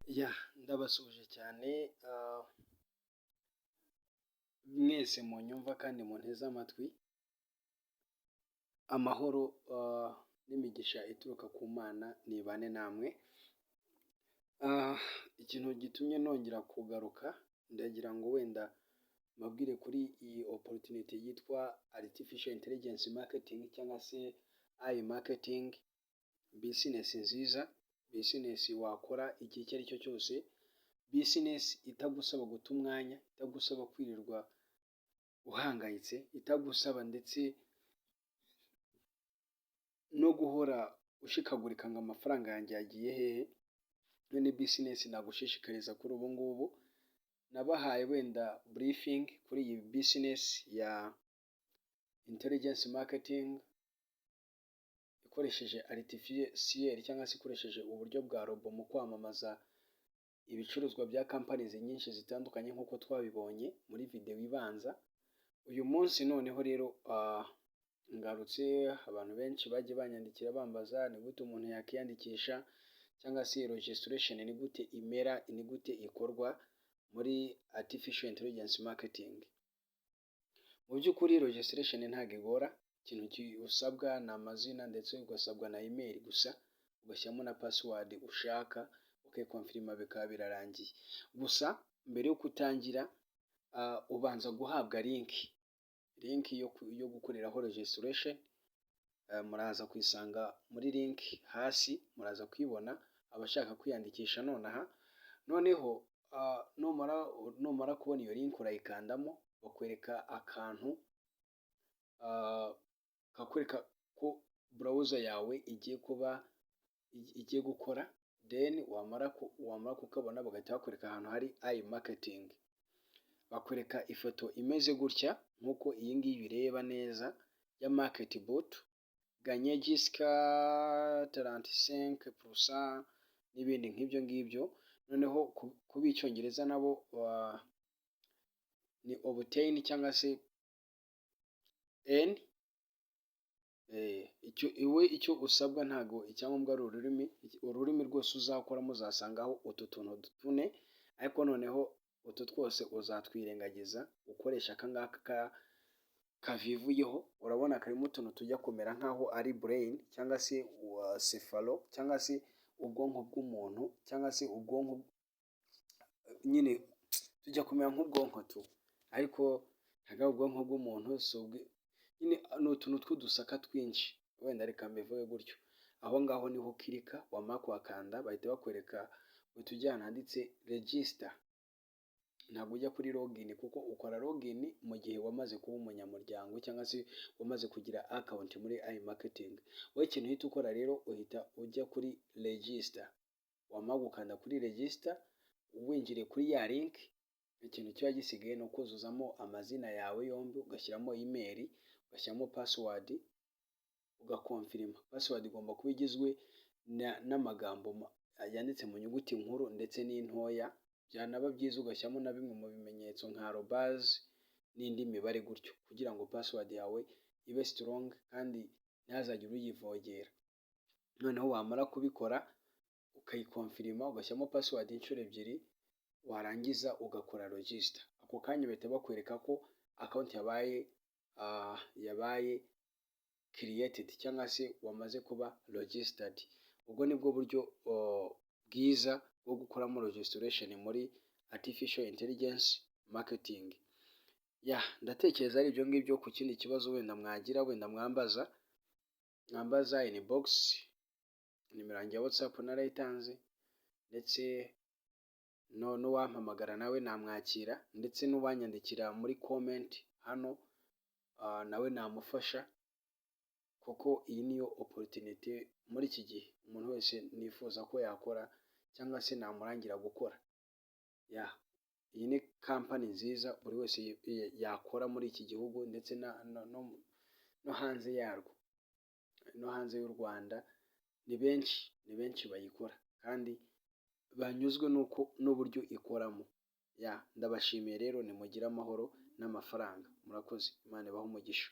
Yeah, ndabasuhuje cyane mwese munyumva kandi munteze amatwi. Amahoro n'imigisha ituruka ku Mana nibane namwe. Ikintu gitumye nongera kugaruka, ndagira ngo wenda mbabwire kuri iyi opportunity yitwa Artificial Intelligence Marketing cyangwa se AI Marketing, business nziza, business wakora igihe icyo ari cyo cyose, business itagusaba guta umwanya, itagusaba kwirirwa uhangayitse, itagusaba ndetse no guhora ushikagurika ngo amafaranga yanjye yagiye hehe. Iyo ni business nagushishikariza kuri ubu ngubu. Nabahaye wenda briefing kuri iyi business ya intelligence marketing ikoresheje artificial cyangwa se ikoresheje uburyo bwa robot mu kwamamaza ibicuruzwa bya companies nyinshi zitandukanye, nk'uko twabibonye muri video ibanza. Uyu munsi noneho rero ngarutse. Abantu benshi bagiye banyandikira bambaza ni gute umuntu yakiyandikisha, cyangwa se registration ni gute imera, ni gute ikorwa muri artificial intelligence marketing. Mu by'ukuri registration ntabwo igora. Ikintu usabwa ni amazina, ndetse ugasabwa na email gusa, ugashyiramo na password ushaka, ukiconfirma, bikaba birarangiye. Gusa mbere y'uko utangira ubanza guhabwa link yo gukoreraho registration. Muraza kuyisanga muri link hasi, muraza kuyibona abashaka kwiyandikisha nonaha. Noneho numara kubona iyo link, urayikandamo, bakwereka akantu kakwereka ko browser yawe igiye kuba igiye gukora. Then wamara kukabona, bagahita bakwereka ahantu hari AI marketing, bakwereka ifoto imeze gutya nk'uko iyi ngiyi uyireba neza ya market bot gagner jusqu'à 35% n'ibindi nk'ibyo ngibyo. Noneho ku b'icyongereza nabo ni obtain cyangwa se earn. Iwe icyo usabwa, ntabwo icyangombwa ari ururimi. Ururimi rwose uzakoramo uzasangaho utu tuntu tune, ariko noneho utu twose uzatwirengagiza, ukoresha aka ngaka kavivuyeho. Urabona karimo utuntu tujya kumera nk'aho ari brain cyangwa se cerveau cyangwa se ubwonko bw'umuntu, cyangwa se ubwonko nyine tujya kumera nk'ubwonko tu, ariko ntabwo ari ubwonko bw'umuntu. Nyine ni utuntu tw'udusaka twinshi, wenda reka mbivuge gutyo. Aho ngaho niho uclicka. Wamara kuhakanda, bahita bakwereka, uhita ujya ahantu handitse register. Ntabwo ujya kuri login, kuko ukora login mu gihe wamaze kuba umunyamuryango cyangwa se wamaze kugira account muri AI marketing. Wowe ikintu uhita ukora rero, uhita ujya kuri register. Wamara gukanda kuri register, winjiriye kuri ya link, ikintu kiba gisigaye ni ukuzuzamo amazina yawe yombi, ugashyiramo email, ugashyiramo password, ugaconfirma. Password igomba kuba igizwe n'amagambo yanditse mu nyuguti nkuru ndetse n'intoya, byanaba byiza ugashyiramo na bimwe mu bimenyetso nka arobase n'indi mibare gutyo, kugira ngo password yawe ibe strong kandi ntihazagire uyivogera. Noneho wamara kubikora, ukayiconfirma, ugashyiramo password inshuro ebyiri, warangiza ugakora register. Ako kanya bahita bakwereka ko account yabaye created cyangwa se wamaze kuba registered. Ubwo nibwo buryo bwiza bwo gukoramo registration muri artificial intelligence marketing. Yeah, ndatekereza ari ibyo ngibyo. Ku kindi kibazo wenda mwagira, wenda mwambaza inbox. Nimero yanjye ya WhatsApp narayitanze, ndetse n'uwampamagara nawe namwakira, ndetse n'uwanyandikira muri comment hano nawe namufasha, kuko iyi niyo opportunity muri iki gihe umuntu wese nifuza ko yakora cyangwa se namurangira gukora. Yeah, iyi ni company nziza buri wese yakora muri iki gihugu, ndetse no hanze yarwo, no hanze y'u Rwanda. Ni benshi bayikora kandi banyuzwe n'uko n'uburyo ikoramo. Yeah, ndabashimiye rero, nimugire amahoro n'amafaranga. Murakoze, Imana ibahe umugisha.